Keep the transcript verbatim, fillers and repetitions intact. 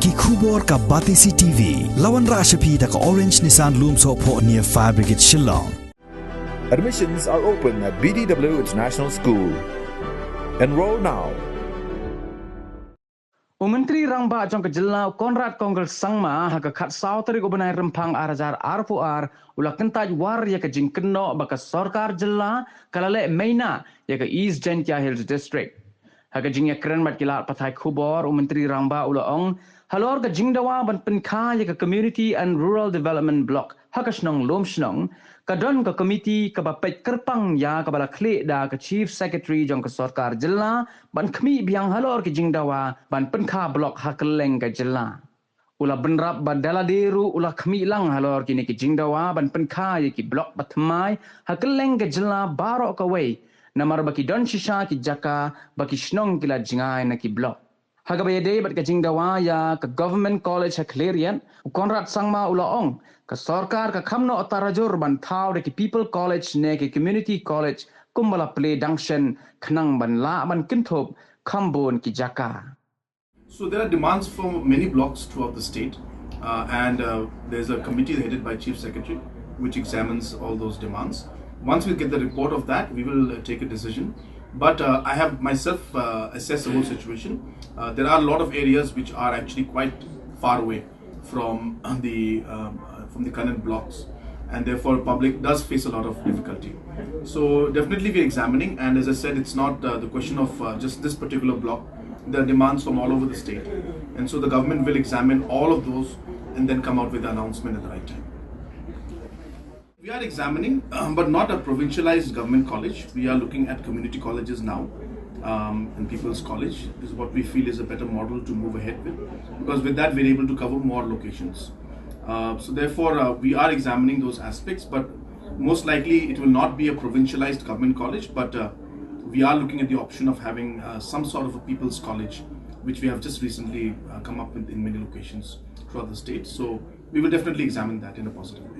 Ki khubor ka Batesi T V. La wanrah sha phi da ka Orange Nissan Lumsohphoh near Fire Brigade Shillong. Admissions are open at B D W International School. Enroll now. U Myntri Rangbah jong ka Jylla u Conrad Kongkal Sangma ha ka khatsaw tarik u bnai Rymphang ar hajar arphew ar u la kyntait war ïa ka jingkynnoh ba ka sorkar jylla ka la leh maina ïa ka East Jaintia Hills District. Ha ka jingïakren bad ki lad pathai khubor u Myntri Rangbah u la ong halor ka jingdawa ban pynkha ïa ka Community and Rural Development Block ha ka shnong Lumshnong ka don ka komiti kaba peit kyrpang ïa kaba la khlieh da ka Chief Secretary jong ka sorkar jylla ban khmih biang halor ki jingdawa ban pynkha block ha kylleng ka jylla. U la bynrap ba da lade ruh u la khmih lang halor kine ki jingdawa ban pynkha ïa ki block bathymmai ha kylleng ka jylla baroh kawei namar ba ki don shisha ki jaka ba ki shnong ki la jngai na ki block. Ha kaba ïadei bad ka jingdawa ïa ka Government College ha Khliehriat, u Conrad Sangma u la ong ka sorkar ka kham noh tarajur ban thaw da ki People College ne ki Community College kumba la plie dang shen khnang ban lah ban kynthup kham bun ki jaka. So there are demands for many blocks throughout the state, uh, and uh, there's a committee headed by Chief Secretary which examines all those demands. Once we get the report of that, we will uh, take a decision. But uh, I have myself uh, assessed the whole situation. Uh, there are a lot of areas which are actually quite far away from the um, uh, from the current blocks, and therefore public does face a lot of difficulty. So definitely we're examining, and as I said, it's not uh, the question of uh, just this particular block. There are demands from all over the state, and so the government will examine all of those and then come out with the announcement at the right time. We are examining, um, but not a provincialized government college. We are looking at community colleges now, um, and People's College is what we feel is a better model to move ahead with, because with that we're able to cover more locations. Uh, so therefore, uh, we are examining those aspects, but most likely it will not be a provincialized government college, but uh, we are looking at the option of having uh, some sort of a People's College, which we have just recently uh, come up with in many locations throughout the state. So we will definitely examine that in a positive way.